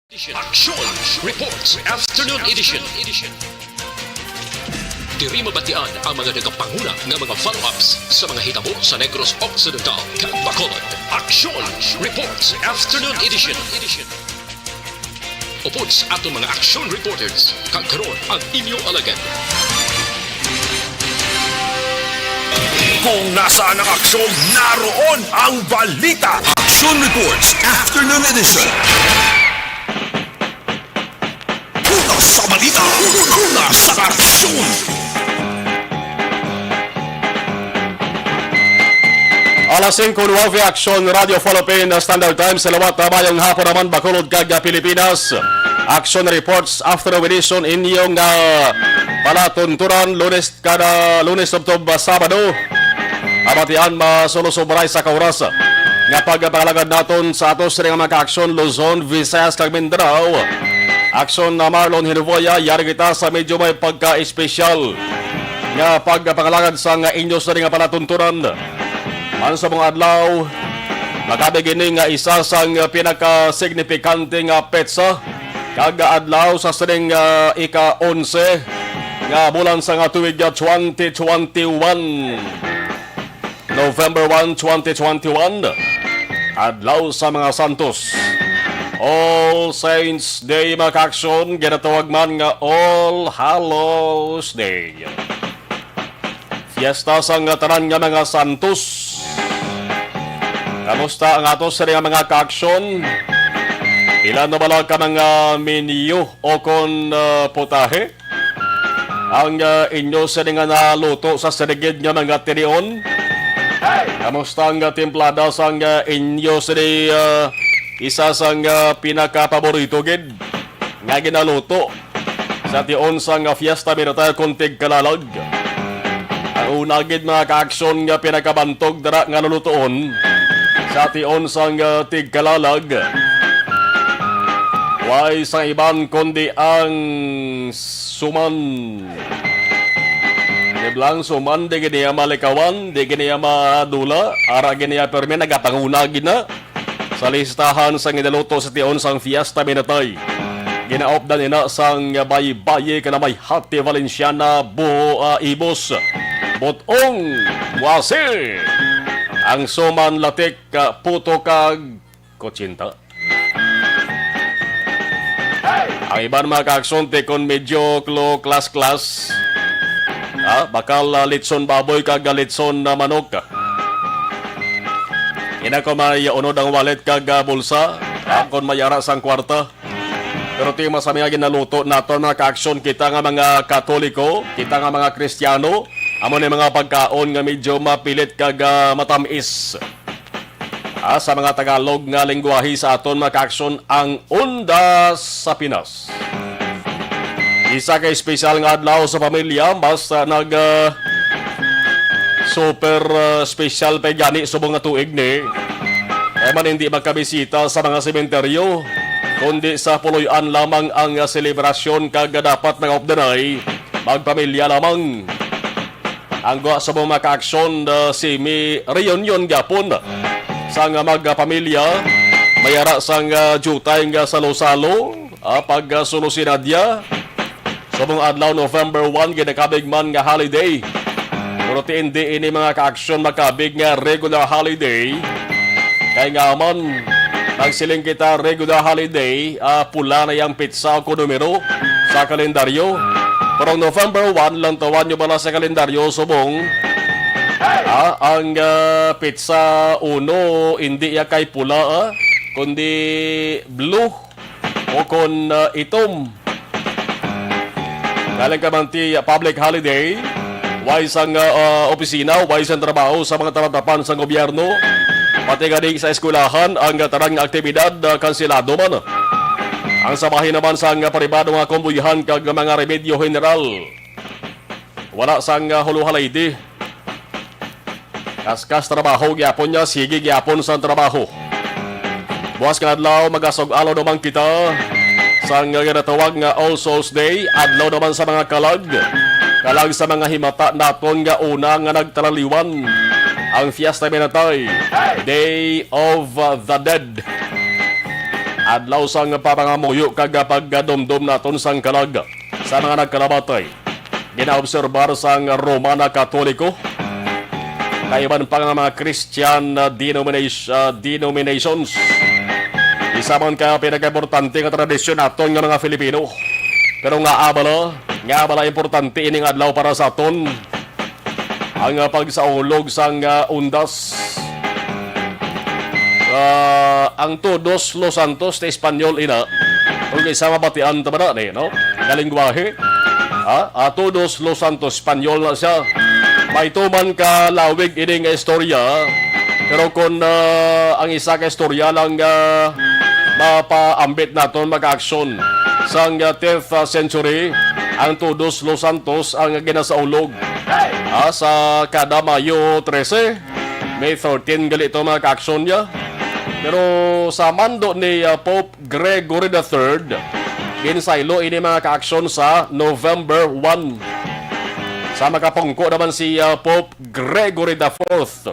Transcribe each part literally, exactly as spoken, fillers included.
Edition. Action Reports Afternoon Edition. Diri mabatian ang mga nagapanguna nga mga follow-ups sa mga hitabo sa Negros Occidental kag Bacolod. Action Reports Afternoon Edition. Upod sa aton mga action reporters, kag karon ang inyo alagad. Kung nasaan ang aksyon, naroon ang balita. Action Reports Afternoon Edition. Una sa balita, una sa aksyon. Alas singko nuwebe, Aksyon Radio Philippine Standard Time. Salamat, ah, mayong hapon naman, Bacolod kag, ah, Pilipinas. Action Reports Afternoon Edition, inyong, ah, palatunturan, Lunes kada Lunes tubtob, ah, Sabado. Abatian, masulusubray sa kauras nga pagpangalagad naton sa ato sini nga mga kaaksyon, Luzon, Visayas, kag Mindanao. Aksyon na Marlon Hinuboya, yari kita sa medyo may pagka-espesyal nga pagpangalagad sa nga inyo sini nga palatunturan. Man sa mga adlaw, makabig ini nga isa sang pinaka-signifikante nga petsa kag adlaw sa sining, ah, ika-onse nga bulan sa nga tuig, ah, twenty twenty-one. November one, twenty twenty-one, Adlaw sa mga Santos. All Saints Day, mga kaaksyon, ginatawag man nga All Hallows Day. Fiesta sang tanan nga mga santos. Kamusta ang ato sa mga kaaksyon? Pila na bala ka mga menu o kon, ah, putahe ang, ah, inyo sini nga naluto sa sinigid nga mga tinion? Kamusta ang, ah, timplada sang, ah, inyo sini, ah, isa sang, ah, pinakapaborito gid nga ginaluto sa tion sang, ah, Fiesta Militar kon tigkalalag? Ang una gid, mga kaaksyon, nga pinakabantog dira nga lulutoon sa tion sang, ah, tigkalalag, way sang iban kundi ang suman. Di bala ang suman, di gid niya malikawan, di gid niya madula, ara gid niya permi, nagapanguna gid na sa listahan sang ginaluto sa tion sang Fiesta Minatay. Ginaupdan ina sang baybayi kana may hati Valenciana, buho, ah, ibos, butong, wasi. Ang suman, latik, ah, puto kag kutsinta. Ang iban, mga kaaksyon, tikon medyo klo-, klas-klas. Ah, bakal, ah, litson baboy kag, ah, litson na manok. Ina ko may unod ang wallet kag, ah, bulsa, ah, kon may ara sang kwarta. Pero ti masami nga ginaluto naton, mga kaaksyon, kita nga mga Katoliko, kita nga mga Kristiyano, amo ni mga pagkaon nga medyo mapilit kag, ah, matamis. Ah, sa mga Tagalog nga lengguwahe sa aton, mga kaaksyon, ang Undas sa Pinas. Isa ka espesyal nga adlaw sa pamilya, mas, ah, nag, ah, super, ah, special pa gani subong nga tuig ni. Kay man hindi makabisita sa mga sementeryo, kundi sa puloy-an lamang ang, ah, selebrasyon kag dapat mga updanay magpamilya lamang. Ang gwa sa mga kaaksyon, ah, semi-reunion gapon sang magpamilya, may ara sang, ah, diutay nga salo-salo, ah, pag, ah, solo si Nadia. Subong adlaw, November one, ginakabig man nga holiday. Pero ti hindi ini mga kaaksyon makabig nga regular holiday. Kay nga man, nagsiling kita regular holiday, ah, pula na yang pitsa o kon numero sa kalendaryo. Pero ang November one, lantawan nyo bala sa kalendaryo, subong, ah, ang, ah, pitsa uno, hindi ya kay pula, ah, kundi blue o kon, ah, itom. Galing ka man ti public holiday, way sang, ah, opisina, way sang trabaho sa mga tapat-tapan sang gobyerno, pati gani sa eskwelahan, ang tanan nga aktibidad, ah, kansilado man. Ang sa bahin naman sang pribado nga kumbuyahan kag mga remedyo general, wala sang, ah, huluhalay di. Kaskas trabaho gyapon niya, sige gyapon sa trabaho. Buwas nga adlaw, magasug-alo naman kita sa nga ginatawag nga All Souls Day, adlaw naman sa mga kalag. Kalag sa mga himata naton nga una nga nagtalaliwan, ang Fiesta Minatay, Day of the Dead. adlaw sang pamangamuyo kag pagdumdom naton sang kalag sa mga nagkalamatay, ginaobserbar sang Romana Katoliko, kaiban pa nga mga Christian, ah, denomination, ah, denominations. Isa man ka pinakaimportante nga tradisyon naton nga mga Filipino. Pero nga abala, nga abala importante ining adlaw para sa aton. Ang, ah, pagsaulog sang, ah, undas. Ah, ang Todos los Santos sa Espanyol ina. Kung isa mabatian ta ba na ni, no? Nga lingwahe. Ha? Ah, Todos los Santos, Espanyol na siya. May tuman ka lawig ini nga istorya. Pero kung, ah, ang isa ka istorya lang, ah, mapaambit naton, mga kaaksyon, sang, ah, tenth, ah, century, ang Todos los Santos ang ginasaulog. Ah, sa kada Mayo trese, May thirteen gali to, mga kaaksyon niya. Pero sa mando ni, ah, Pope Gregory the third, ginsaylo ini, mga kaaksyon, sa November one. Sa makapungko naman si, ah, Pope Gregory the fourth.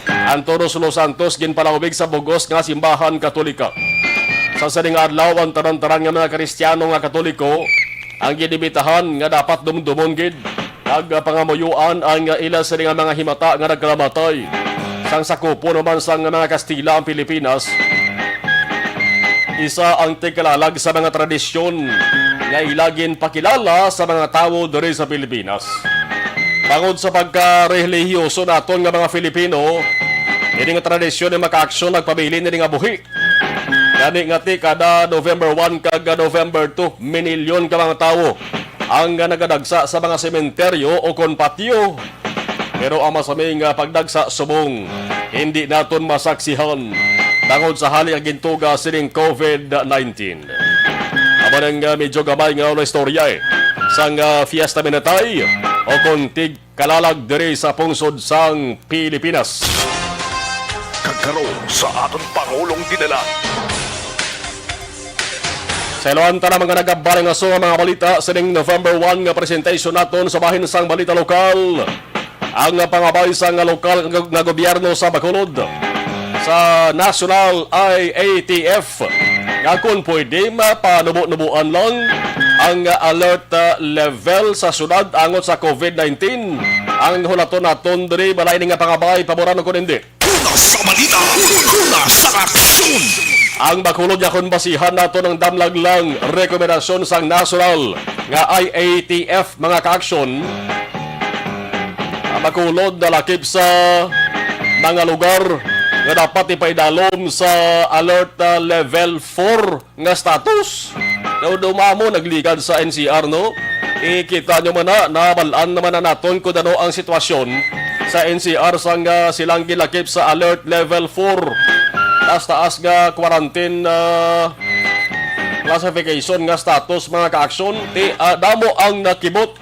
Ang Todos los Santos ginpalawig sa bug-os nga simbahan Katolika. Sa sining adlaw, ang tanan-tanan nga mga Kristiyano nga Katoliko ang ginibitahan nga dapat dumdumon gid kag pangamuyoan ang ila sini nga mga himata nga nagkalamatay. Sang sakupon naman sang mga Kastila ang Pilipinas, isa ang tigkalalag sa mga tradisyon nga ila ginpakilala sa mga tawo diri sa Pilipinas. Bangod sa pagkarelihiyoso naton nga mga Filipino, ini nga tradisyon ni makaaksyon nagpabilin ini nga buhi. Gani nga ti kada November one kag November two, minilyon ka mga tawo ang nagadagsa sa mga sementeryo o kon patio. Pero ang masaming nga pagdagsa subong hindi naton masaksihan tungod sa hali nga gintuga sining covid nineteen. Amo nang, ah, medyo gamay nga wala istorya, eh, sang, ah, Fiesta Minatay o kon tig kalalag diri sa pungsod sang Pilipinas. Kag karon sa aton Pangulong Dinala. Sa iluhan ta na mga nagabali nga so nga mga balita sining November one nga presentation naton sa bahin sang balita lokal. Ang pangabay sang lokal nga, nga gobyerno sa Bacolod sa National I A T F nga kung pwede mapanubo-nubuan lang ang alert, ah, level sa syudad angot sa covid nineteen. Ang hulaton naton diri, balay ni nga pangabay, paboran mo kon hindi. Una sa balita, una sa aksyon. Ang Bacolod nga kon basihan naton ang damlag lang rekomendasyon sang nasyonal nga I A T F, mga kaaksyon. Ang Bacolod nalakip sa mga lugar nga dapat ipaidalom sa alert, ah, level four nga status. Daw dumamo nagligad sa N C R, no? Ikita nyo man na, nabal-an naman na naton kung ano ang sitwasyon sa N C R sang, ah, silang gilakip sa alert level four. Taas-taas nga quarantine, ah, classification nga status, mga kaaksyon. Ti, ah, damo ang nakibot.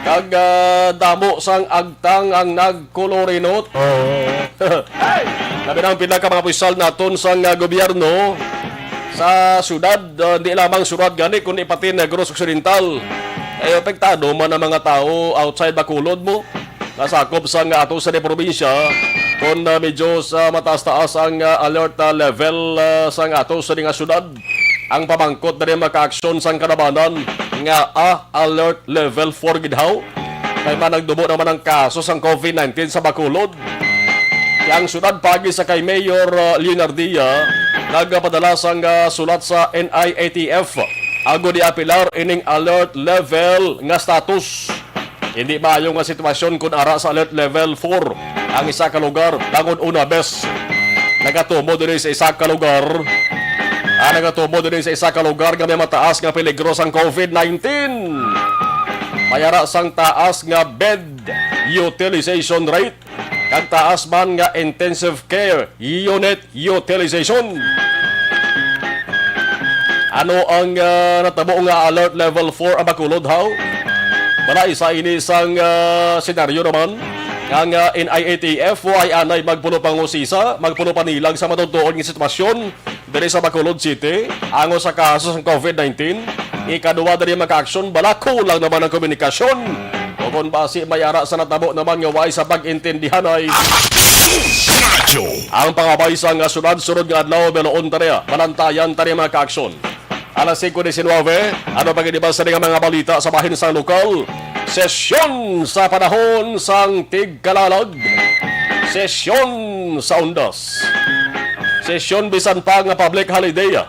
Kag, ah, damo sang agtang ang nagkulurinot. Oo. Labi na ang pila ka mga opisyal naton sang, ah, gobyerno sa syudad, ah, hindi lamang syudad gani, kundi pati Negros Occidental. Ay, apektado man ang mga tawo outside Bacolod mo. Nasakop sang ato sa probinsya, kung, ah, medyo sa mataas-taas ang, ah, alert, ah, level, ah, sang ato sa nga syudad. Ang pamangkot na rin makaaksyon sang kalabanan nga, ah, alert level four gid haw. Kay man nagdubo naman ang kaso sang covid nineteen sa Bacolod. Kaya ang syudad pagi sa kay Mayor, ah, Leonardia, nagpadala sang, ah, sulat sa N I A T F. Agod i-apelar ining alert level nga status. Hindi maayo nga sitwasyon kun ara sa alert level four ang isa ka lugar, bangod una bes nagatumo diri sa isa ka lugar. Ah, nagatumo diri sa isa ka lugar nga may mataas nga peligro sang covid nineteen. May ara sang taas nga bed utilization rate kag taas man nga intensive care unit utilization. Ano ang, ah, natabo nga alert level four ang Bacolod, haw? Wala, isa ini sang, ah, senaryo naman nga ang, ah, N I A T F ay anay magpuno pangusisa, magpuno panilag sa matutuon nga sitwasyon diri sa Bacolod City, ango sa kaso sang covid nineteen. Ikaduwa diri makaaksyon, bala kulang naman ang komunikasyon. O kon basi may ara sa natabo naman nga way sa pag-intindihanay. Radyo. Ang pangabay sa nga sunod-sunod nga adlaw, binuon ta niya, balantayan ta niya, mga kaaksyon. Alas singko disinwebe, ano pa gid ba sa nga mga balita sa bahin sang lokal? Sesyon sa panahon sang tigkalalag. Sesyon sa undas. Sesyon bisan pa nga public holiday.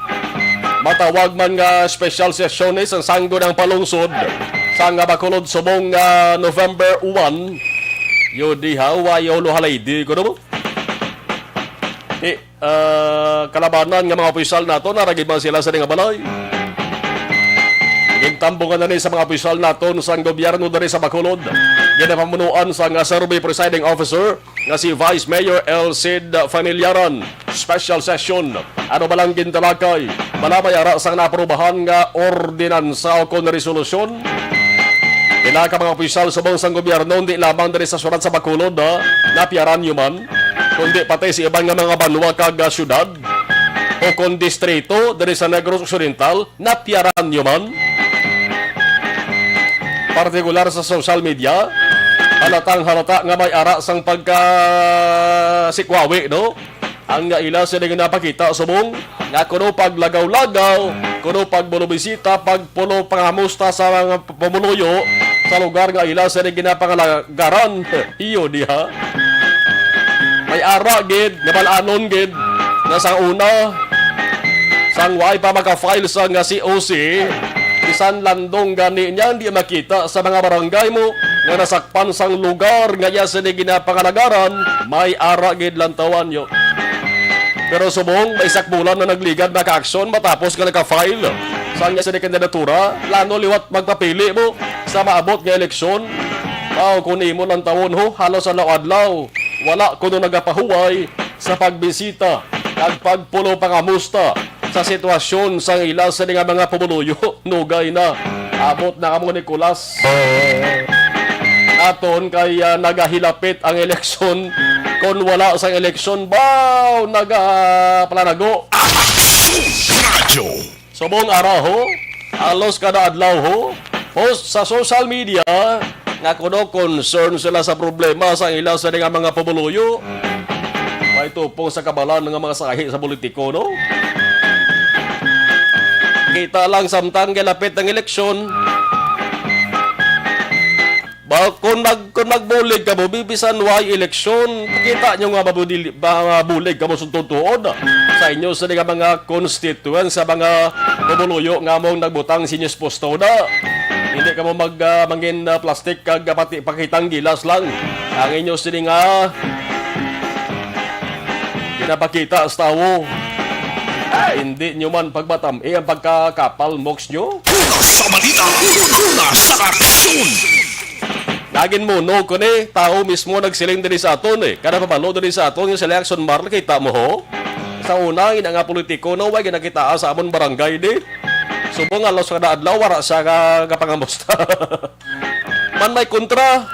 Matawag man nga special session ni sang sangguniang panlungsod sa nga Bacolod subong nga November one. Yo diha, wa yo lo holiday ko no? Di, ah, kalabanan nga mga opisyal nato, naragid man sila sa nga balay. Gintambungan na ni sa mga opisyal naton sang gobyerno diri sa Bacolod. Ginapamunuan sang Survey Presiding Officer nga si Vice Mayor El Cid Familiaran. Special session. Ano ba lang gintalakay? Bala may ara sang naaprubahan nga ordinansa o kon resolusyon? Pila ka mga opisyal subong sang gobyerno, hindi lamang diri sa syudad sa Bacolod, ha, napiaran yo man, kundi pati sa iban nga mga banwa kag, ah, syudad o kon distrito diri sa Negros Occidental, napiaran yo man. Partikular sa social media, halatang halata nga may ara sang pagka sikwawi, no? Ang nga ila sini nga napakita subong nga kuno paglagaw-lagaw, kuno pagbulobisita, pagpulo pangamusta sa mga pumuluyo sa lugar nga ila sini ginapangalagaran. Iyo diha. May ara gid, nabal-anon gid nga sa una, sang way pa maka-file sa nga C O C, bisan landong gani niya hindi makita sa mga barangay mo nga nasakpan sang lugar nga iya sini ginapangalagaran, may ara gid lantawan yo. Pero subong may sakbulan na nagligad, mga kaaksyon, matapos nga naka-file sang iya sini kandidatura, lano liwat magpapili mo sa maabot nga eleksyon. Aw, kung imo lang tawon ho, halos adlaw-adlaw, wala kuno nagapahuway sa pagbisita kag pagpulo pangamusta sa sitwasyon sang ila sini nga mga pumuluyo. Nugay na, abot na kamo ni Kulas. Aton kay, ah, nagahilapit ang eleksyon. Kon wala sang eleksyon, baw, nagapalanago. Radyo. Subong ara ho, halos kada adlaw ho, post sa social media nga kuno concern sila sa problema sa ila sini nga mga pumuluyo. May tupong sa kabalan nga mga sahi sa politiko, no? Kita lang samtang galapit ang eleksyon. Ba, kung mag-, kung magbulig kamo, bibisan way eleksyon, kita nyo nga mabudili-, ma-, mabulig kamo sa tutuod sa inyo sini nga mga constituents, sa mga pumuluyo nga among nagbutang sa inyo sa posto na. Hindi kamo mag, ah, mangin, ah, plastic kag, ah, pati pakitang gilas lang ang inyo sini nga pinapakita sa tawo. Hindi nyo man pagmatam-i ang pagkakapal moks nyo. Una sa balita, una sa aksyon. Nagin muno ko ni, tao mismo nagsiling diri sa aton, eh. Kada pabalo diri sa aton, yung sila Action Mar, nakita mo, ho? Sa una, ina nga politiko, no, way ginakitaa sa amon barangay, di. Subong nga, los kada adlaw, wala siya ka, kapangamusta. Man may kontra.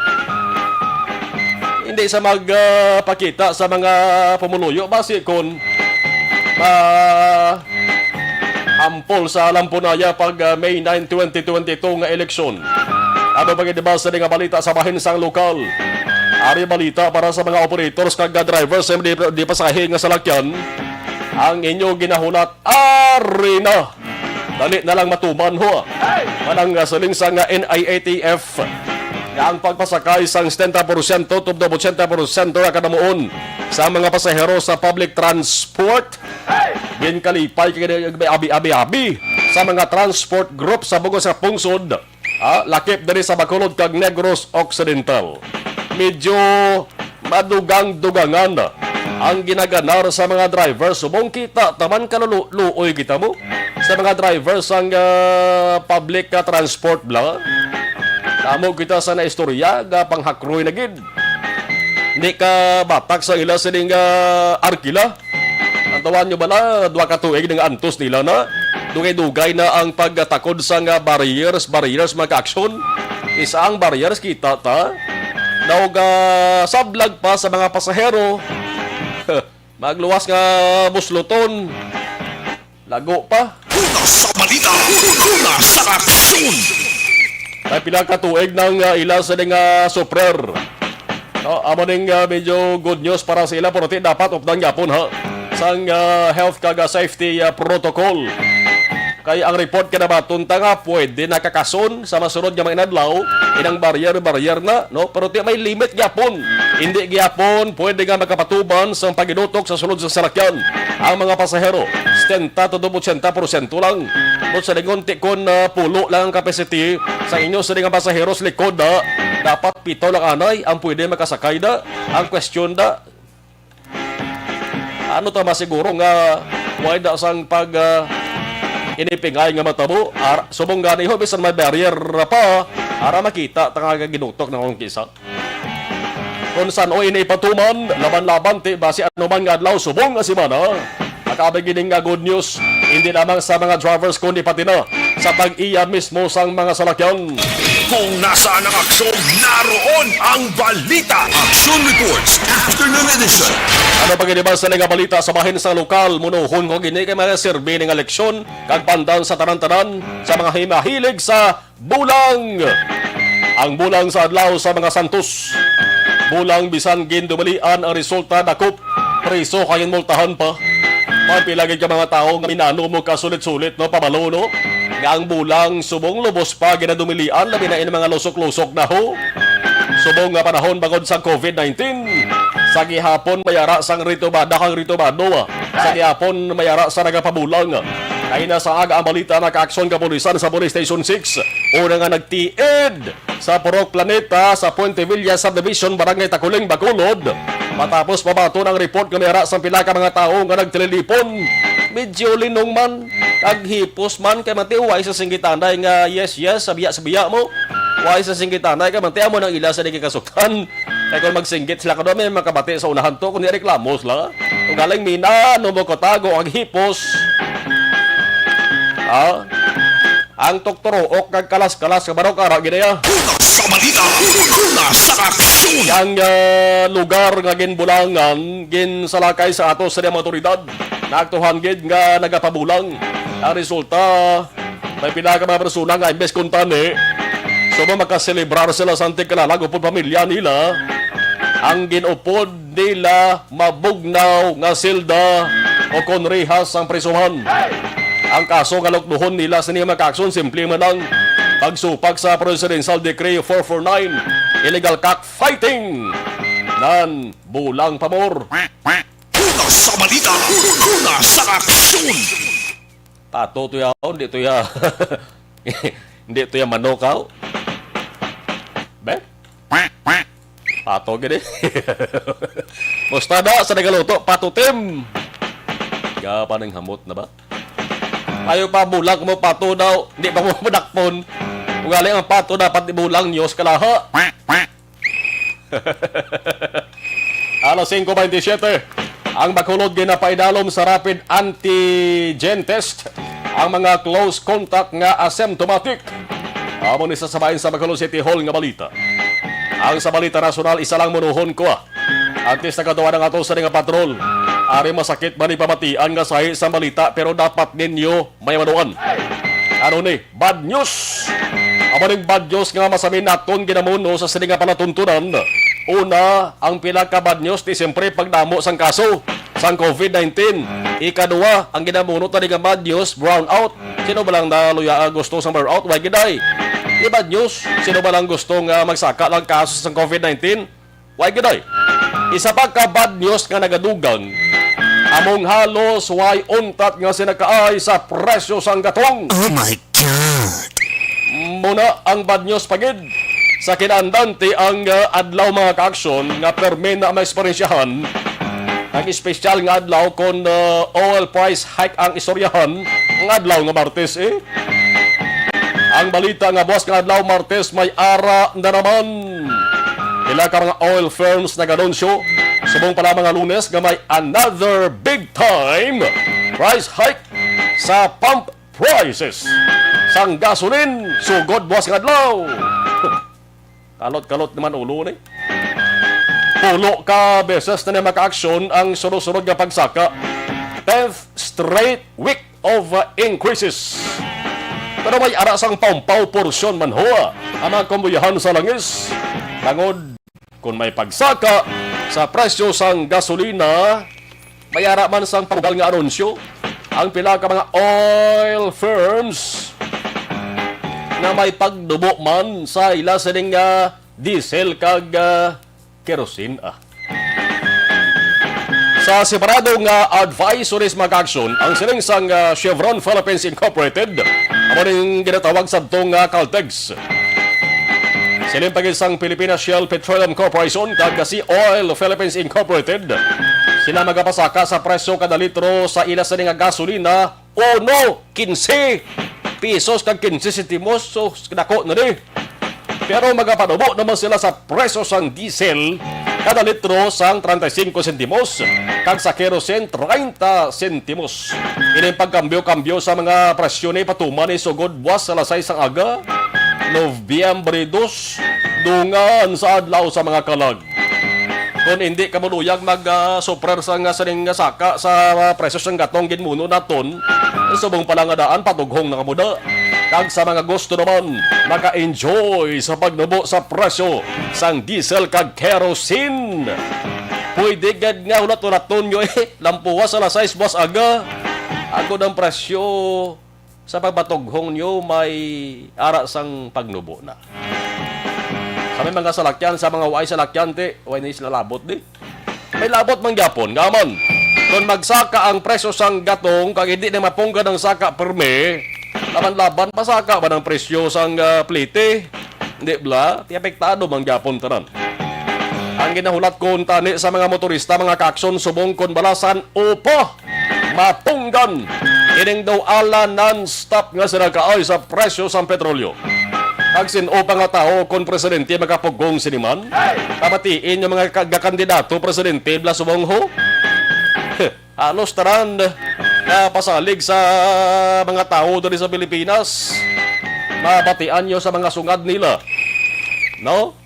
Hindi sa mag, ah, pakita sa mga pumuluyo, basi kon, ah, ampol sa lampunaya pag, ah, May nine, twenty twenty-two nga eleksyon. Ano ba gid ba sa nga balita sa bahin sang lokal? Ari balita para sa mga operators kag, ah, drivers sa di, di pasahe nga salakyan. Ang inyo ginahulat, ari na. Dali na lang matuman, ho. Manang, ah, siling sa nga N I A T F nga ang pagpasakay sang setenta porsyento tubtob ochenta porsyento nga kadamuon sa mga pasahero sa public transport ginkalipay kay abi-abi-abi sa mga transport group sa bug-os nga pungsod, ah, lakip diri sa Bacolod kag Negros Occidental. Medyo madugang-dugangan ang ginaganar sa mga driver. Subong kita taman kaluluoy kita mo sa mga driver sang, ah, public, ah, transport bla. Tamo kita sa naistorya, ga panghakroy na gid. Hindi ka batak sa ila sining, ah, arkila. Ang tawhan nyo bala, duha ka tuig nga antos nila na. Dugay-dugay na ang pagtakod sa nga barriers, barriers, mga ka-aksyon. Isa ang barriers, kita ta. Daw ga sablag pa sa mga pasahero. Magluwas nga busluton. Lago pa. Una sa balita, una sa aksyon. May pila ka tuig nang, ah, ila sa nga suprer. No, amo ning, ah, medyo good news para sa ila, pero ti dapat updan gyapon, ha, sang, ah, health kag, ah, safety, ah, protocol. Kay ang report kay nabaton ta nga pwede nakakason sa masunod nga mga inadlaw, inang barrier-barrier na, no? Pero ti may limit gyapon. Hindi gyapon pwede nga makapatuman sang paginutok sa sulod sa salakyan ang mga pasahero. Setenta to ochenta porsyento lang. Kung sa lingon ti kon, ah, pulo lang ang capacity sa inyo sa mga pasahero sa likod, ah, dapat pito lang anay ang pwede makasakay da. Ang question da, ano ta masiguro nga wala da sang pag, ah, inipingay nga matabo? Ar-, subong gani ho, bisan may barrier pa, ara makita ta nga ginutok na kung kisa. Kung san-o ini ipatuman, laban-laban ti basi ano man nga adlaw subong nga semana. Makaabig gini nga good news, hindi lamang sa mga drivers kundi pati na sa tag-iya mismo sang mga salakyan. Kung nasaan ang aksyon, naroon ang balita. Action Reports, Afternoon Edition. Ano pa gid ba sa nga balita sa bahin sa lokal? Munuhon ko gini kay mga serbi ning eleksyon kag pandan sa tanan-tanan sa mga himahilig sa bulang. Ang bulang sa adlaw sa mga santos. Bulang bisan gindumalian ang resulta, dakop, priso kag ginmultahan pa. Pagpila gid ka mga tawo nga minano mo kasulit-sulit, no, pabalo, no, nga ang bulang subong lubos pa ginadumilian, labi na ini mga lusok-lusok na ho. Subong nga panahon bangod sa covid nineteen. Sa gihapon may ara sang ritubada kag ritubado. Sa gihapon may ara sa nagapabulang. Kay nasa aga ang balita, nakaaksyon kapulisan sa Police Station six. Una nga nagtiid sa Purok Planeta sa Puente Villa Subdivision, Barangay Taculing, Bacolod. Matapos mabaton ang report nga may ara sang pila ka mga tawo nga nagtililipon. Medyo linong man, kag hipos man, kay manti way sa singgitanay nga yes, yes, sabiya, sabiya mo. Way sa singgitanay, kay manti amo nang ila sa di kasuktan. Kay kung magsinggit sila, kadto may makabati sa unahan to, kung reklamo sila. Kung galing mina, no mo katago ang hipos. Ha? Ang tukturook kag kalas-kalas nga barok ara gid ya. Una sa balita, una sa aksyon. Ang, ah, lugar nga ginbulangan, ginsalakay sa ato sa mga otoridad. Naaktuhan gid nga nagapabulang. Ang resulta, may pila ka mga persona nga imbes kuntani, so, makaselebrar sila sa antikalalag upod pamilya nila. Ang ginupod nila mabugnaw nga selda o kon rehas sang prisuhan. Ang kaso nga lukduhon nila sini, mga kaakson, simple man lang: pagsupak sa Presidential Decree four four nine, illegal cockfighting. Nan, bulang pamor. Una sa balita, una sa aksyon. Pato to yaon, di to ya. Hindi to ya manok, aw. Be? Pato gid eh. Musta da sa nagaluto, Pato Tim? Ya, paninghamot na ba? Ayo pa, bulak mo, pato daw. Hindi pa mo madakpon. Ugali ang pato, dapat ibulang news kalaha. Alas singko bentisiete, ang Bacolod ginapaidalom sa rapid antigen test ang mga close contact nga asymptomatic. Amo ni sa sabayan sa Bacolod City Hall nga balita. Ang sa balita nasyonal, isa lang munuhon ko, ah. Antes nagaduwa na nga to sa nga patrol, ari masakit man ipamatian nga sahi sa balita, pero dapat ninyo may manuan. Ano ni? Bad news. Amo ning bad news nga masamin naton ginamuno sa sini nga palatuntunan. Una, ang pila ka bad news, di siyempre pagdamo sang kaso sang covid nineteen. Ikaduha, ang ginamuno tani nga bad news, brownout. Sino ba lang naluya gusto sang brownout? Way giday. Di bad news. Sino ba lang gusto nga magsaka lang kaso sang covid nineteen? Way giday. Isa pa ka bad news nga nagadugang, among halos way untat nga sinakaay sa presyo sang gatong. Oh my God! Muna ang bad news pa gid. Sa kinaandante ang, uh, adlaw, mga kaaksyon, nga permi na maeksperiensyahan ang espesyal nga adlaw kon, uh, oil price hike ang istoryahan, ang adlaw nga Martes, eh. Ang balita nga buwas nga adlaw, Martes, may ara na naman. Pila ka mga oil firms naganunsyo subong pa lamang nga Lunes nga may another big time price hike sa pump prices sang gasoline sugod buwas nga adlaw. Kalot-kalot naman ulo ni. Pulo ka beses na niya makaaksyon ang sunod-sunod nga pagsaka. Tenth straight week of, uh, increases. Pero may ara sang pawpaw porsyon man ho, ah, ang mga kumbuyahan sa langis. Tangod Kung may pagsaka sa presyo sang gasolina, may ara man sang pabugal nga anunsyo ang pila ka mga oil firms nga may pagdubo man sa ila sining, ah, diesel kag, ah, kerosene, ah. Sa separado nga advisories, mga ka-aksyon, ang siling sang, ah, Chevron Philippines Incorporated, amo ning ginatawag sadto nga Caltex. Siling pa gid sang Pilipinas Shell Petroleum Corporation kag Sea Oil Philippines Incorporated, sila magapasaka sa presyo kada litro sa ila sini nga gasolina, uno, quince pesos kag quince sentimos. So, dako na ni. Pero magapanubo naman sila sa presyo sang diesel kada litro sang treinta y cinco sentimos kag sa kerosene treinta sentimos. Ining pagkambyo-kambyo sa mga presyo ni patuman ni sugod buwas sa alas sais sang aga, Nobyembre dos, dungan sa adlaw sa mga kalag. Kon indi kamo luyag mag, ah, suffer sa nga sining nga saka sa, ah, presyo sang gatong ginmuno naton, subong pa lang nga daan, patughong na kamo da. Kag sa mga gusto naman maka-enjoy sa pagnubo sa presyo sang diesel kag kerosene, pwede gid nga hulat-hulaton nyo, eh, lampuwas sa alas sais buwas aga. Agod ang presyo sa pagpatughong nyo may ara sang pagnubo na. Sa may mga salakyan, sa mga waay salakyan, ti, way ni sila labot, di. May labot man gyapon, nga man, kon magsaka ang presyo sang gatong, kag hindi na mapunggan ang saka permi, laban-laban, pasaka ba ang presyo sang, ah, plete? Hindi bala, ti apektado man gyapon tanan. Ang ginahulat ko tani sa mga motorista, mga ka-aksyon, subong kon bala san-o pa mapunggan ining daw ala non-stop nga sira kaay sa presyo sang petrolyo. Kag sin-o pa nga tawo kon presidente makapugong sini man, pamatiin yung mga ka-, gakandidato presidente, bala subong ho. Halos tanan nga pasalig sa mga tawo diri sa Pilipinas, mabatian nyo sa mga sungad nila. No?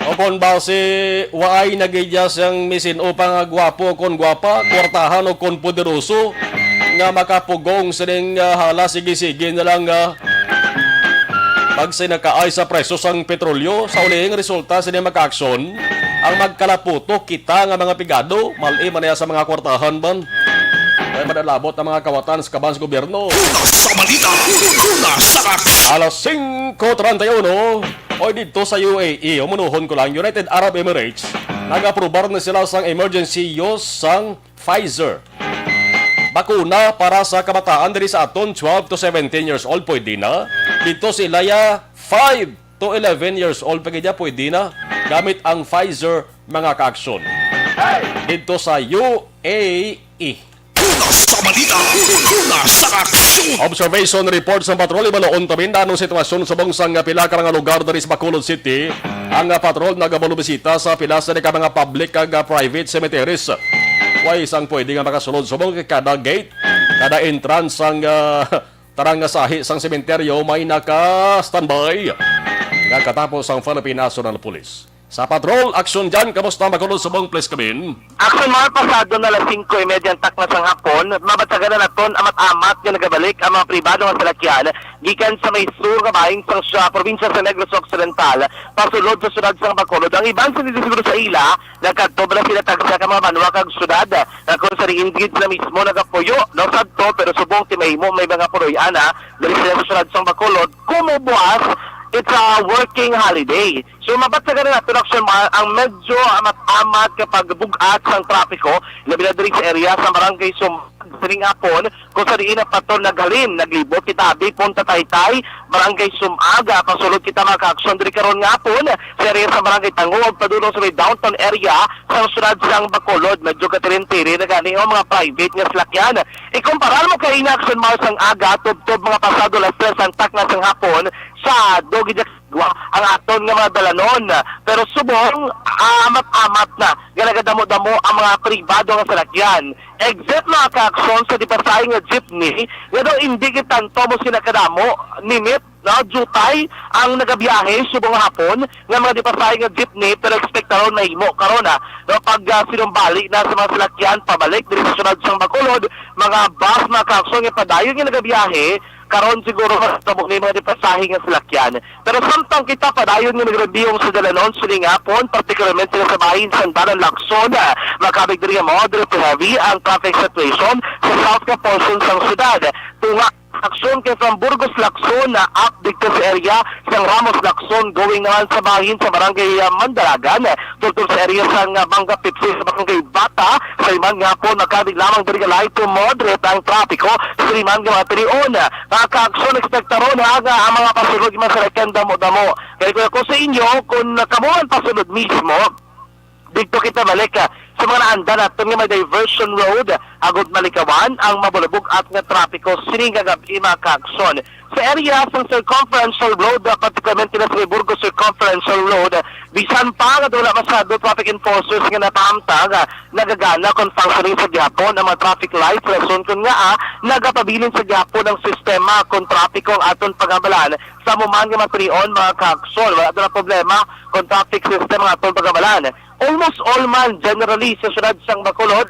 O kon basi, waay na gid ya sang misin-o pa nga gwapo o kon gwapa, kwartahan o kon poderoso, nga makapugong sining, ah, hala, sige-sige na lang, ah, pagsinakaay sa presyo sang petrolyo. Sa ulihing resulta sini, mga ka-aksyon, ang magkalaputo kita nga mga pigado, mal-i man niya sa mga kwartahan man. Kay madalabot ang mga kawatan sa kaban sa gobyerno. Una sa balita, una sa aksyon. Alas singko treinta y uno, oy, didto sa U A E, umunohon ko lang, United Arab Emirates, nag-aprobar na sila sang emergency use sang Pfizer bakuna para sa kabataan diri sa aton, twelve to seventeen years old, pwede na. Didto sa ilaya, five to eleven years old pa gid ya, pwede na gamit ang Pfizer, mga ka-aksyon. Didto sa U A E. Una sa balita, una sa aksyon. Observation report sa patrol, ibaluon ta man anong sitwasyon subong sang pila ka mga lugar diri sa Bacolod City. Ang, ah, patrol nagabalubisita sa pila sa ka mga public kag, ah, private cemeteries. Way sang pwede nga makasulod subong kay kada gate, kada entrance sang, ah, tarang nga sahi sang sementeryo may naka-standby nga katapos ang Philippine National Police. Sa patrol, aksyon dyan. Kamusta, Bacolod subong, please come in? Aksyon, mga pasado na alas singko y media ang takna sang hapon, mabatyagan na naton amat-amat nga nagabalik ang mga pribado nga salakyan gikan sa may sur nga bahin sang, sa probinsya sa Negros Occidental, pasulod sa syudad sang Bacolod. Ang iban sa siguro sa ila, nagkadto bala sila tagsa ka mga banwa kag syudad, nga kung sa diin gid sila mismo nagapuyo, no, sadto, pero subong ti mahimo may mga puloy-an na diri sila sa syudad sang Bacolod. Kumo buwas, it's a working holiday. So, mabatyagan na naton, aksyon, ma-, ang medyo amat-amat nga pagbug-at sang trapiko, labi na diri sa area sa Barangay Sumag sining hapon, kung sa diin ang patrol naghalin, naglibot kita abi Punta Taytay, Barangay Sumag, ah, pasulod kita, mga ka-aksyon, diri karon nga hapon sa area sa Barangay Tango, ug padulong sa may downtown area sang syudad sang Bacolod. Medyo katirin-tirin na gani ang mga private nga salakyan. Ikumpara mo kay ina, aksyon, Mars, ang aga, tubtob mga pasado alas tres ang takna sang hapon, sa dugid gwa ang aton nga mga dalanon. Pero subong, ah, amat-amat na nga nagadamo-damo ang mga pribado nga salakyan. Except, mga ka-aksyon, sa dipasahi nga jeepney, nga daw indi gid tanto mo sila kadamo, nimit, no, jutay ang nagabiyahe subong hapon nga mga dipasahi nga jeepney, pero ekspektaron mahimo karon, ah, no, pag, ah, sinumbali na sa mga salakyan pabalik diri sa syudad sang Bacolod, mga bus, mga ka-aksyon, nga padayon nga nagabiyahe, Karon siguro mas tabo ni mga di pasahe nga salakyan. Pero samtang kita padayon nga nagrebiyong sa dalanon sining hapon, partikularmente sa bahin sang Dalan Lacson, ah, makabig diri nga moderate to heavy ang traffic situation sa south nga portion sang syudad. Tunga Lacson kay from Burgos Lacson na up dito sa area sang Ramos Lacson, going naman sa bahin sa barangay, ah, Mandalagan, tultol sa area sang, ah, Manga Pipsi sa barangay Bata. Sa iman nga po, makabig lamang diri nga light to moderate ang trapiko sa iman nga mga tinion. Mga kaaksyon, ekspektaron ha nga ang mga pasulod man sa kandamo-damo. Kaya ko, ko sa inyo, kung kabuhan pasulod mismo, dito kita balik, ah, sa mga naanda naton nga may diversion road, agud malikawan ang mabulabog-at nga trapiko sining kagabi, mga kaaksyon. Sa area sa Circumferential Road, ah, particularmente na sa Burgos Circumferential Road, ah, bisan pa nga wala masyado traffic enforcers nga napahamtang, ah, nagagana kon functioning sa gihapon ang mga traffic lights, rason kon nga, ah, nagapabilin sa gihapon ang sistema kon trapiko ang aton paghambalan sa amo man nga mga tinion, mga kaaksyon. Wala na problema kon traffic system ang aton paghambalan. Almost all man, generally, sa syudad sang Bacolod,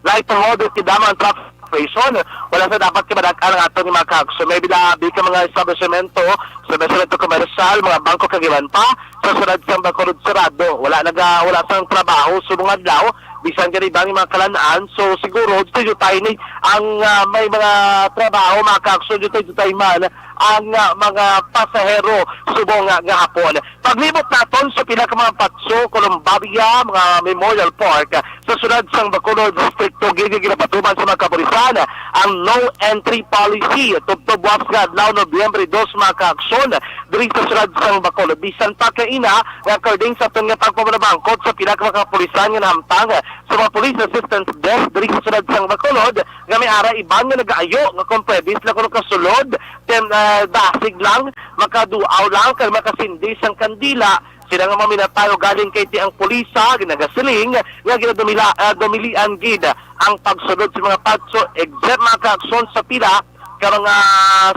light to moderate gid lamang ang traffic operation. Wala sa dapat kay madag-an ang aton nga mga kaaksyon. May bilabi ka mga establishmento, establishmento komersyal, mga bangko kag iban pa sa syudad sang Bacolod sarado. Wala naga, wala sang trabaho subong adlaw, bisan gani bang mga kalan-an. So siguro dito tayo ni ang, ah, may mga trabaho, mga kaaksyon, dito tayo man ang, ah, mga pasahero subong nga, nga hapon. Paglibot naton sa pila ka mga patso, Columbarium, mga Memorial Park, sa syudad sang Bacolod, strikto gid nga ginapatuman sa mga kapulisan ang no entry policy. Tubtob buwas nga adlaw, Nobyembre dos, mga kaaksyon, diri sa syudad sang Bacolod. Bisan pa kaina nga according sa aton nga pagpamanabangkot sa pila ka mga kapulisan nga nahamtang sa mga Police Assistance Desk diri sa syudad sang Bacolod, nga may ara iban nga nagaayo nga kung pwede sila kuno kasulod, then, ah, dasig lang, makaduaw lang, kag makasindi sang kandila. Sila nga mga minatayo galing kay ti ang pulisa, ginagasiling nga ginadumila, ah, dumilian gid ang pagsulod sa mga patso, except mga kaaksyon sa pila ka mga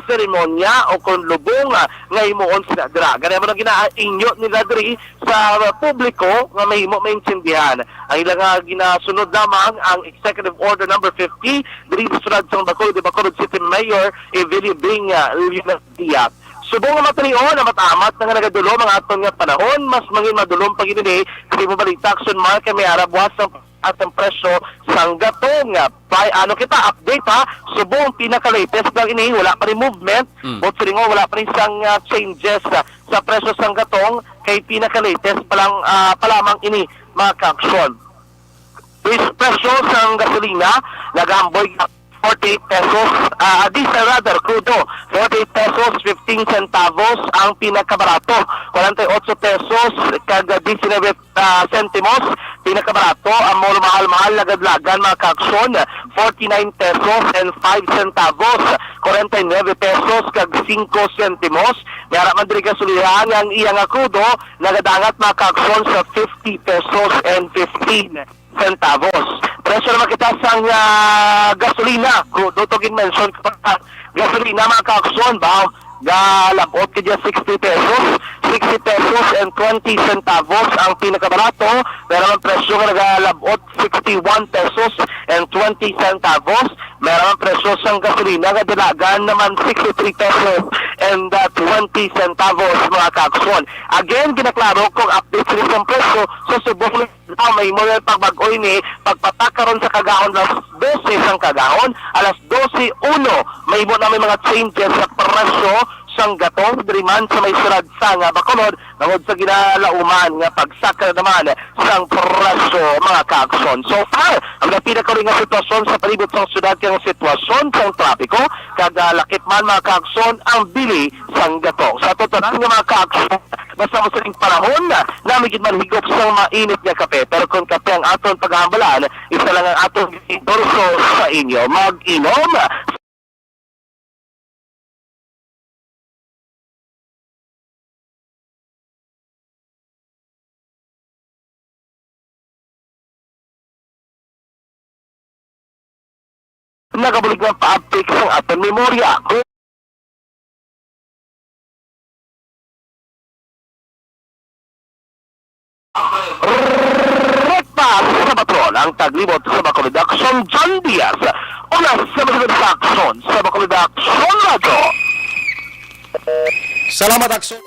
seremonya o kon lubong, ah, nga himuon sila dira. Gani mo nang ginainyo nila diri sa publiko nga mahimo maintindihan. Ang ila nga ginasunod lamang ang Executive Order Number fifty diri sa syudad sang Bacolod, ni Bacolod City Mayor Evelio Bing, ah, Leonadia. Subong nga matilion, amat-amat na nga nagadulom ang aton nga panahon, mas mangin madulom pa gid ini. Kasi mo balita, aksyon man kay may ara buwas ang, at ang presyo sang gatong. Bay, ano kita, update ha. Subong pinaka-latest lang ini, wala pa rin movement. Mm. But silingon, wala pa rin sang, ah, changes, ah, sa presyo sang gatong, kay pinaka-latest pa lang, ah, pa lamang ini, mga kaaksyon. Pres-, presyo sang gasolina nagaamboy forty-eight pesos, ah, diesel rather, crudo, forty-eight pesos fifteen centavos ang pinakabarato, forty-eight pesos kag diecinuebe, ah, sentimos pinakabarato. Ang mga mahal-mahal nagadlagan, mga kaaksyon, forty-nine pesos and five centavos, forty-nine pesos kag singko sentimos. May ara man diri gasolina nga ang iya nga crudo nagadangat, mga kaaksyon, sa fifty pesos and fifteen centavos. Presyo naman kita sang, ah, gasolina. Crudo to gin-mention ko pa. Gasolina, mga kaaksyon, ba? Galabot ka dyan sixty pesos. Sixty pesos and twenty centavos ang pinakabarato. Pero ang presyo nga nagalabot, sixty-one pesos and twenty centavos. Meron ang presyo sang gasolina nga dalagan naman sixty-three pesos and, ah, twenty centavos, mga kaaksyon. Again, ginaklaro kung update sila sa presyo sa subong na may mo yung pagbag-o ini, pagpatak karon sa kagahon alas dose sang kagahon, alas dose uno, may mo na may mga changes sa presyo sang gatong diri man sa may syudad sang Bacolod, tungod sa ginalauman nga pagsaka naman sang presyo, mga kaaksyon. So far, ang pinakauli nga sitwasyon sa palibot sang syudad kay ang sitwasyon sang trapiko, kag, ah, lakip man, mga kaaksyon, ang bili sang gatong. Sa totonan nga, mga kaaksyon, basta mo sining panahon, nami gid man higop sang mainit nga kape. Pero kung kape ang aton paghahambalan, isa lang ang aton endorso sa inyo. Mag-inom Nagabulig nga pa-update sang aton memorya. Rekta sa Patrol ang taglibot sa Bacolod Aksyon, John Diaz. Una sa mga sa aksyon, sa Bacolod Aksyon Radyo. Salamat, Aksyon.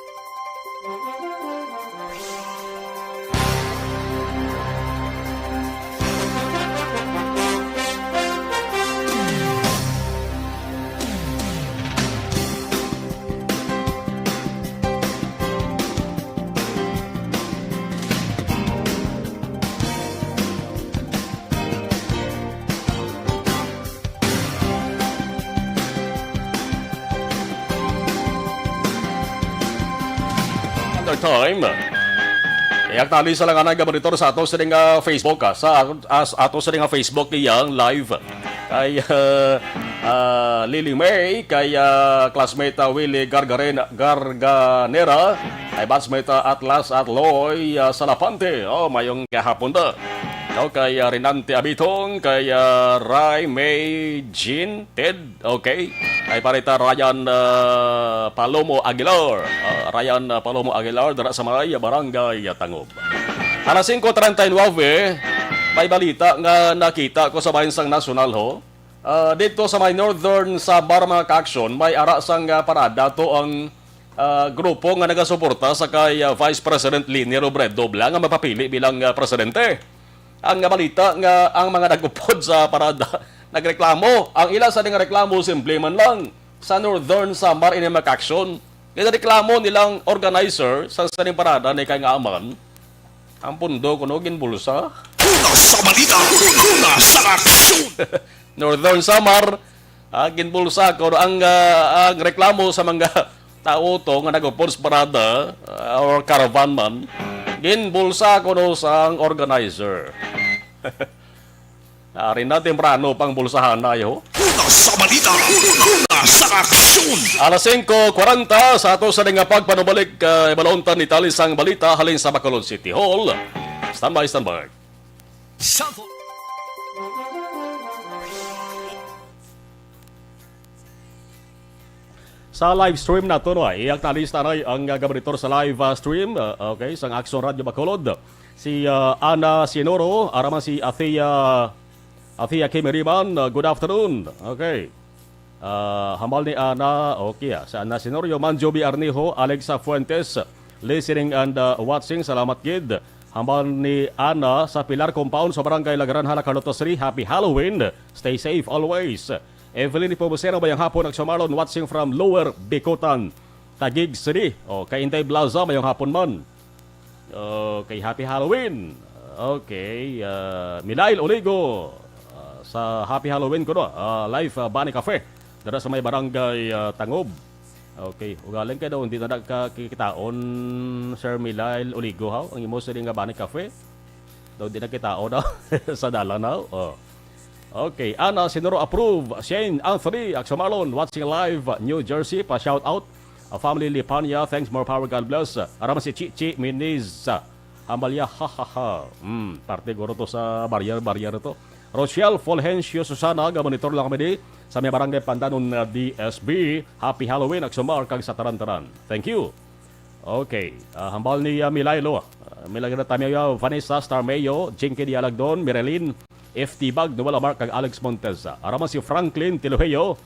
Another time. Iyak tali sa langanan nga monitor sa ato sa nga Facebook, ah, sa, ah, sa ato sa nga Facebook niyang live. Kay, ah, ah, Lily May, kay, ah, classmate, ah, Willie Gargaren-, Garganera, kay batchmate, ah, Atlas at Loy, ah, Salapante. Oh, mayong gahapon da. No, kay, ah, Renante Abitong, kay, ah, Ray May Jean Ted, okay. Kay parita Ryan, ah, Palomo Aguilar. Ah, Ryan, ah, Palomo Aguilar, dira sa may Barangay, ah, Tangob. Alas singko treinta y nueve, may balita nga nakita ko sa bahin sang National, ho. Ah, dito sa may Northern Samar, mga ka-aksyon, may ara sang, ah, parada to ang, ah, grupo nga nagasuporta sa kay, ah, Vice President Leni Robredo Bla nga mapapili bilang, ah, presidente. Ang, ah, balita nga ang mga nagupod sa parada nagreklamo. Ang ila sa nga reklamo simple man lang. Sa Northern Samar ini, mga ka-aksyon, ginareklamo nilang organizer sa sining parada ni kay nga aman, ang pundo kuno ginbulsa. Una sa balita, una sa aksyon. Northern Samar, ah, ginbulsa ko ang, ah, ang reklamo sa mga tao to nga nag-upod sa parada, ah, or caravan man. Ginbulsa kuno sang organizer. Ari na, temprano pang bulsahan na, yo. Una sa balita, una sa aksyon. Alas singko kwarenta sa ato sa nga pagpanubalik, ah, ibalontan ni tali sang balita halin sa Bacolod City Hall. Standby, standby. Sa Sa live stream nato, no, ay, ang talista na ang, uh, gabaritor sa live, uh, stream, uh, okay, sang Aksyon Radyo Bacolod. Si, uh, Ana Sinoro, araman si Athea, Athea Kimiriman, uh, good afternoon. Okay. Uh, hambal ni Ana, okay, ah, si Ana Sinorio, Manjobi Arnijo, Alexa Fuentes, listening and, uh, watching, salamat gid. Hambal ni Ana sa Pilar Compound sa Barangay Lagaran, Hala, Carlota City, happy Halloween. Stay safe always. Evelyn Nepomuceno, mayong hapon, nagsumalon, watching from Lower Bicutan, Taguig City. O, kay Inday Blaza, mayong hapon man. Okay, happy Halloween. Okay, ah, Milail Oligo, ah, sa happy Halloween kuno, ah, live, ah, Bani Cafe. Dara sa may barangay, ah, Tangob. Okay, ugaling kay daw, hindi na nagkakitaon, Sir Milail Oligo, haw? Ang imo sini nga Bani Cafe? Daw di nakita, o, na sa dalan, ha? Oh. Okay, Ana Sinuro approve. Shane Anthony Aksumalon, watching live, New Jersey, pa shout out. A family Lipanya, thanks, more power, God bless. Araman si Chichi Miniz, Hambalya, ha, ha, ha. Hmm, parte guro to sa barrier, barrier to. Rochelle Fulgencio Susana, ga-monitor lang kami di sa may barangay Pandanon, uh, D S B. Happy Halloween, Aksumar, kag sa taran-taran. Thank you. Okay, ah, hambal ni, ah, Milailo. Ah, Milailo Tamio, Vanessa Starmeo, Jinky Dialagdon, Mirelin, F T Bag, Noel Amar, kag Alex Montez. Araman si Franklin Tiluheyo.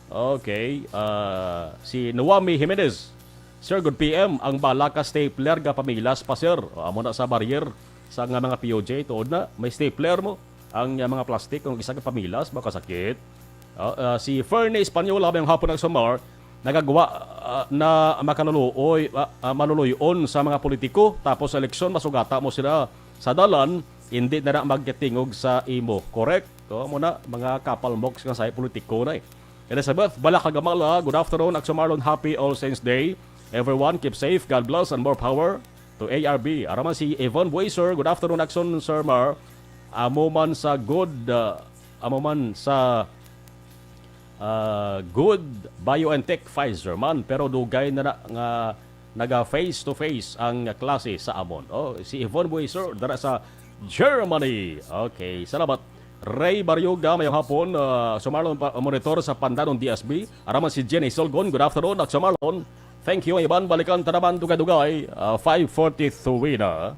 Okay, ah, si Noami Jimenez. Sir, good P M. Ang bala ka stapler ga pamilas pa, sir. O, amo na sa barrier sa nga mga P O J, tuod na, may stapler mo. Ang, ah, mga plastic, kung isa ka pamilas, makasakit. Ah, ah, si Fernie Española, mayong hapon, nagsumar, nagagwa, ah, na makaluluoy, ah, ah, maluluy-on sa mga politiko, tapos sa eleksyon, masugata mo sila sa dalan, hindi na na magkatingog sa imo. Correct? O, amo na, mga kapalmoks nga sa politiko na eh. Elizabeth Balakagamala, good afternoon, Aksumarlon, happy All Saints Day. Everyone, keep safe, God bless, and more power to A R B. Araman si Yvonne Buiser, good afternoon, Akson, Sir Mar. Amo man sa good, uh, amo man sa, uh, good BioNTech Pfizer man, pero dugay na, na nga naga face to face ang klase sa amon. Oh, si Yvonne Buiser, dara sa Germany. Okay, salamat. Ray Baryoga, mayong hapon, uh, sumarlon pa, monitor sa Pandanon D S B. Araman si Jenny Solgon, good afternoon, Aksumarlon. Thank you, iban balikan ta naman dugay-dugay, ah, five forty-three na.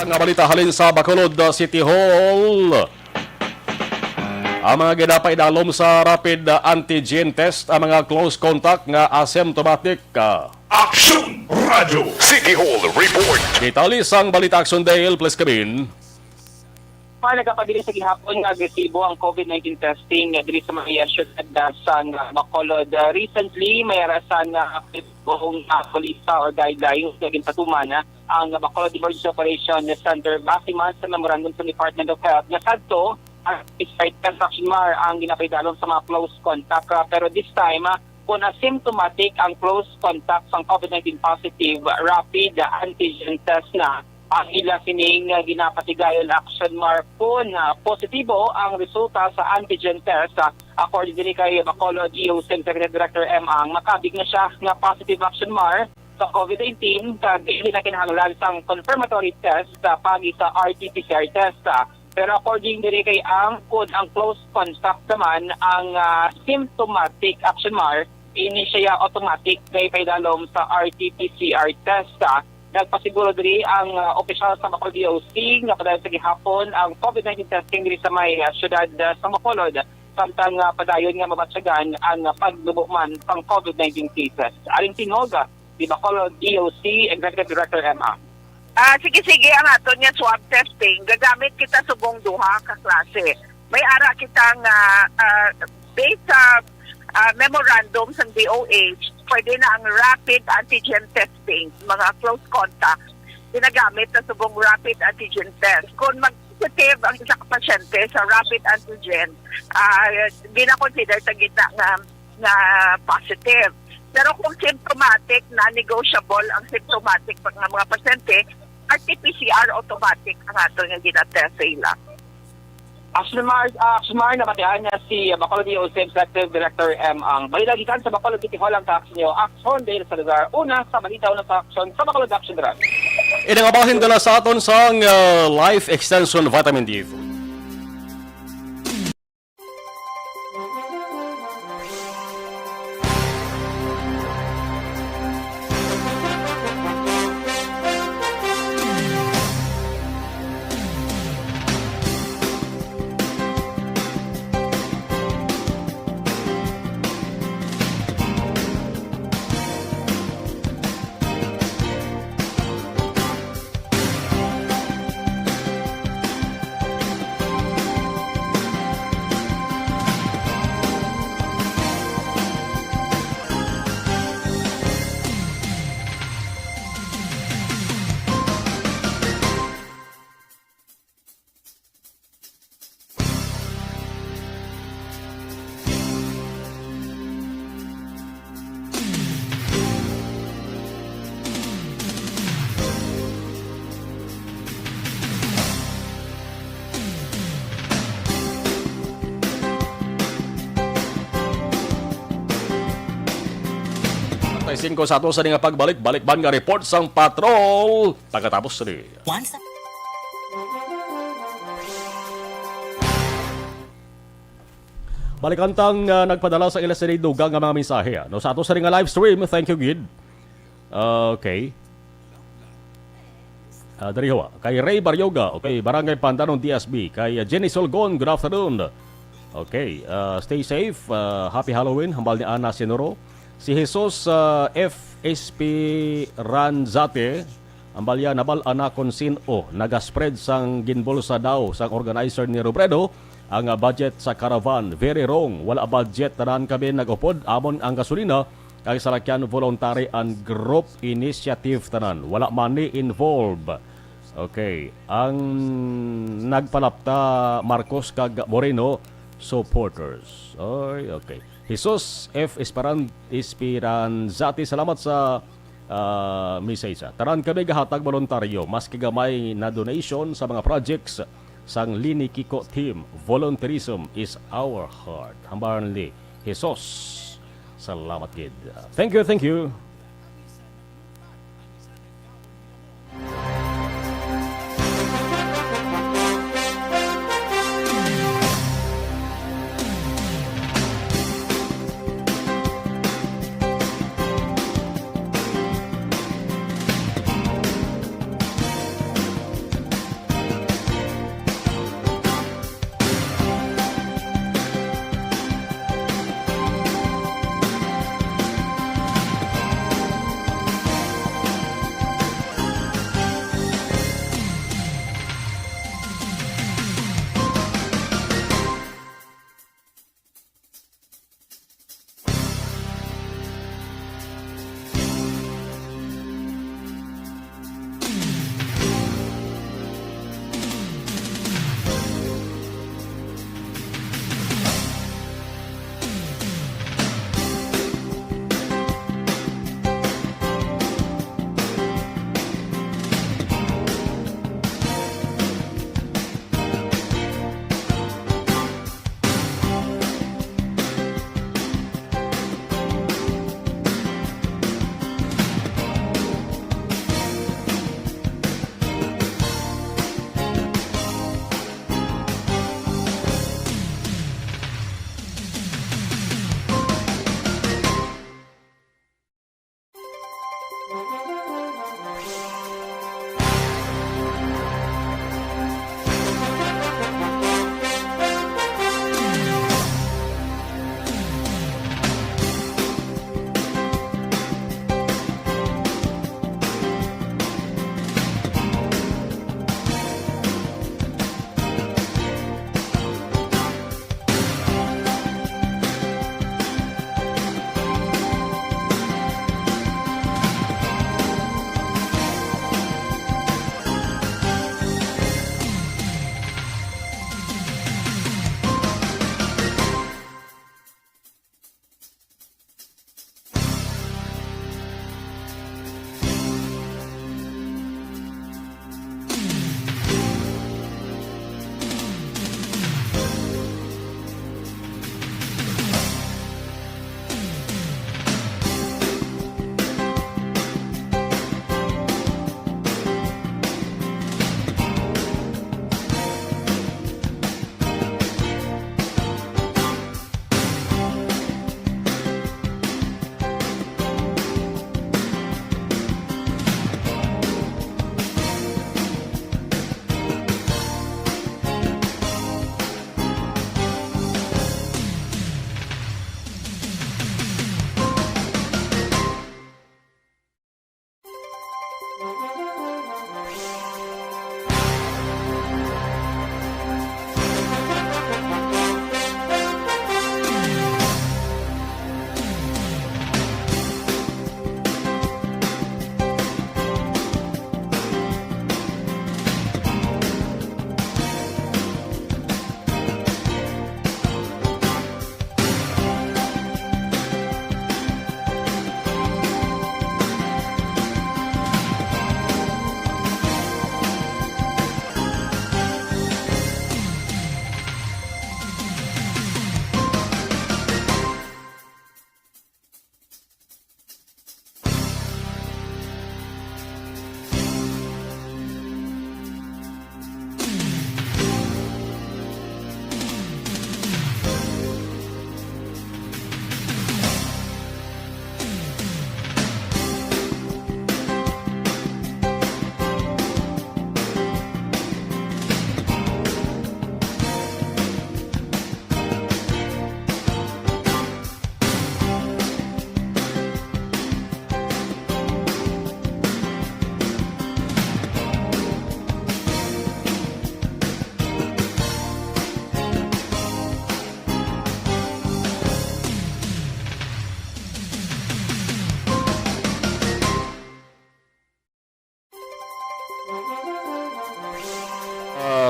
Nga balita halin sa Bacolod, uh, City Hall. Ang mga ginapaidalom sa rapid, uh, antigen test, ang mga close contact nga asymptomatic, uh, Aksyon Radio City Hall Report. Detalye sang balita, Aksyon Dale, please come in. Pa nagapabilis sa gihapon nga agresibo ang COVID nineteen testing diri sa mga syudad, ah, sang, ah, Bacolod. Ah, recently, may arasan nga buong, ah, police or guidelines nga ginpatuman, ah, ang Bacolod Emergency Operation Center base man sa memorandum sa Department of Health nga sadto ang site construction mar ang ginapaidalom sa mga close contact. Ah, pero this time, ah, kung asymptomatic ang close contact sang COVID nineteen positive, rapid antigen test na ang ila sining, ah, ginapatigayon action mark. Kung, ah, positibo ang resulta sa antigen test, ah, according diri kay Bacolod E O C Executive Director M. Ang, makabig na siya nga positive action mark sa COVID nineteen, kag dili na kinahanglan sang confirmatory test, ah, pagi sa R T P C R test, ah. Pero according diri kay Ang, kun ang close contact naman ang, ah, symptomatic action mark, ini siya automatic nga ipaidalom sa R T P C R test, ah. Nagpasiguro diri ang, ah, opisyal sa Bacolod D O C nga padayon sa gihapon ang COVID nineteen testing diri sa may, ah, siyudad, ah, sa Bacolod, samtang, ah, padayon nga mabatyagan ang, ah, pagnubo man sang COVID nineteen cases. Aling tingog, ah, ni Bacolod D O C Executive Director M. A. Ah, sige, sige, ang aton nga swab testing, gagamit kita subong duha ka klase. May ara kita nga, ah, based sa, ah, memorandum sang D O H, pwede na ang rapid antigen testing, mga close contacts. Ginagamit na subong rapid antigen test. Kung mag-positive ang isa ka pasyente sa rapid antigen, ah, gina-consider sa gitna nga, nga positive. Pero kung symptomatic, non-negotiable ang symptomatic pa nga mga pasyente, R T P C R automatic ang ato nga ginatest sa ila. Action Mar, ah, Action Mar, nabatian niya si Bacolod D O C Executive Director M. Ang balita gikan sa Bacolod City Hall ang kaaksin niyo. Action Dale Salazar, una sa balita, una sa aksyon, sa Bacolod Action Dale. Ini nga bahin dala sa aton sang, ah, Life Extension Vitamin D. Patay singko sa ato sa nga pagbalik, balik man nga report sang patrol. Pagkatapos ni Once Balikan tang, ah, nagpadala sa ila sini dugang nga mga mensahe, ah, no, sa ato sini nga live stream. Thank you, gid. Okay. Ah, diri ho, ah, kay Ray Baryoga, okay, Barangay Pandanon, D S B. Kay, ah, Jenny Solgon, good afternoon. Okay, ah, stay safe, ah, happy Halloween, hambal ni Ana Sinoro. Si Jesus, ah, F S P Ranzate, ang balya, nabal-an na kon sin-o nagaspread sang ginbulsa daw sang organizer ni Robredo ang, ah, budget sa caravan. Very wrong. Wala budget, tanan kami nag-upod. Amon ang gasolina kag salakyan voluntary and group initiative tanan. Wala money involved. Okay. Ang nagpalapta, Marcos kag Moreno supporters. Oy, okay. Jesus F Esperan-, Esperanzati, salamat sa, ah, message, ah. Tanan kami gahatag voluntaryo, maski gamay na donation sa mga projects sang Lini Kiko team. Volunteerism is our heart. Hambal ni Jesus. Salamat gid. Thank you, thank you.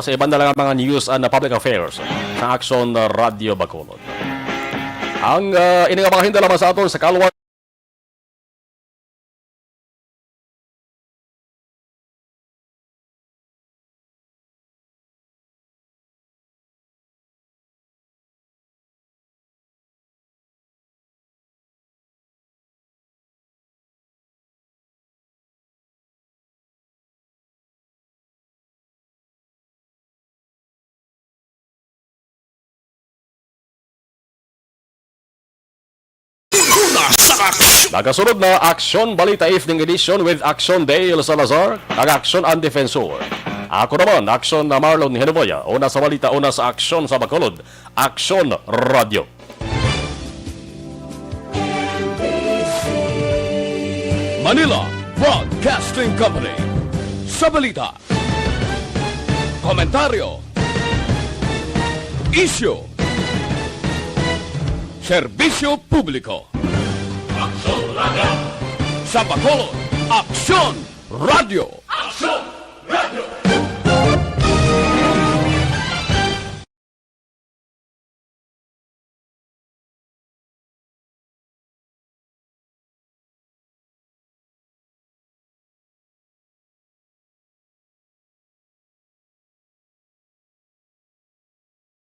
sa iban na lang mga news and public affairs sa Aksyon Radio Bacolod. Ang, ah, ini nga mga hinda lamang sa aton sa Kalwa. Una sa aksyon. Nagasunod na Aksyon Balita Evening Edition with Aksyon Dale Salazar, kag Aksyon ang Defensor. Ako naman, Aksyon na Marlon Henoboya, una sa balita, una sa aksyon sa Bacolod, Aksyon Radio. Manila Broadcasting Company. Sa balita, komentaryo, isyu, serbisyo publiko. Aksyon Radio. Sa Bacolod, Aksyon Radio. Aksyon Radio.